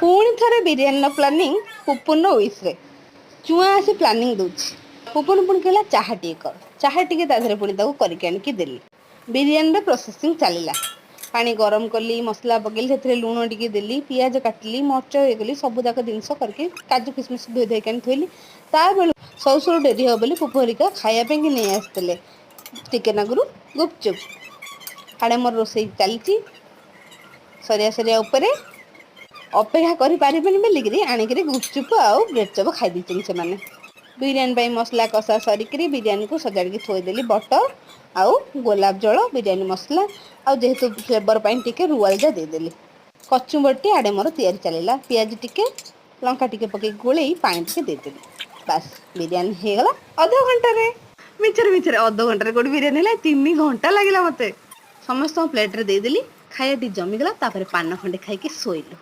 ପୁଣି ଥରେ ବିରିୟାନୀର ପ୍ଲାନିଂ ପୁପୁନର ୱିସ୍ରେ। ଚୁଆଁ ଆସି ପ୍ଲାନିଂ ଦେଉଛି। ପୁପୁନ ପୁଣି କହିଲା, ଚାହା ଟିକେ କର। ଚାହା ଟିକେ ତା ଦେହରେ ପୁଣି ତାକୁ କରିକି ଆଣିକି ଦେଲି। ବିରିୟାନୀର ପ୍ରୋସେସିଂ ଚାଲିଲା। ପାଣି ଗରମ କଲି, ମସଲା ପକେଇଲି, ସେଥିରେ ଲୁଣ ଟିକେ ଦେଲି, ପିଆଜ କାଟିଲି, ମରିଚ ଇଏ କଲି, ସବୁ ଯାକ ଜିନିଷ କରିକି କାଜୁ କିସମିସ୍ ଧୋଇ ଧୋଇକି ଆଣି ଥୋଇଲି। ତା ବେଳୁ ସରୁ ସରୁ ଡେରି ହେବ ବୋଲି ପୁପୁ ହେରିକା ଖାଇବା ପାଇଁକି ନେଇ ଆସିଥିଲେ ଟିକେ ନାଗୁରୁ ଗୁପଚୁପ୍। ଆଡ଼େ ମୋର ରୋଷେଇ ଚାଲିଛି ସରିଆ ସରିଆ ଉପରେ। ଅପେକ୍ଷା କରିପାରିବେନି ବୋଲିକିରି ଆଣିକିରି ଗୁପଚୁପ୍ ଆଉ ବ୍ରେଡ଼ ଚପ୍ ଖାଇ ଦେଇଛନ୍ତି ସେମାନେ। ବିରିୟାନୀ ପାଇଁ ମସଲା କଷା ସରିକିରି ବିରିୟାନୀକୁ ସଜାଡ଼ିକି ଥୋଇଦେଲି। ବଟର ଆଉ ଗୋଲାପ ଜଳ, ବିରିୟାନୀ ମସଲା ଆଉ ଯେହେତୁ ଫ୍ଲେଭର ପାଇଁ ଟିକେ ରୁଆଲଜା ଦେଇଦେଲି। କଚୁମ୍ବରଟି ଆଡ଼େ ମୋର ତିଆରି ଚାଲିଲା। ପିଆଜ ଟିକେ, ଲଙ୍କା ଟିକେ ପକେଇ ଗୋଳେଇ ପାଣି ଟିକେ ଦେଇଦେଲି। ବାସ୍, ବିରିୟାନୀ ହେଇଗଲା ଅଧ ଘଣ୍ଟାରେ। ମିଛରେ ମିଛରେ ଅଧ ଘଣ୍ଟାରେ କୋଉଠି ବିରିୟାନୀ ହେଲା? 3 ଘଣ୍ଟା ଲାଗିଲା ମତେ। ସମସ୍ତଙ୍କ ପ୍ଲେଟରେ ଦେଇଦେଲି। ଖାଇବା ଟିକେ ଜମିଗଲା। ତାପରେ ପାନ ଖଣ୍ଡେ ଖାଇକି ଶୋଇଲୁ।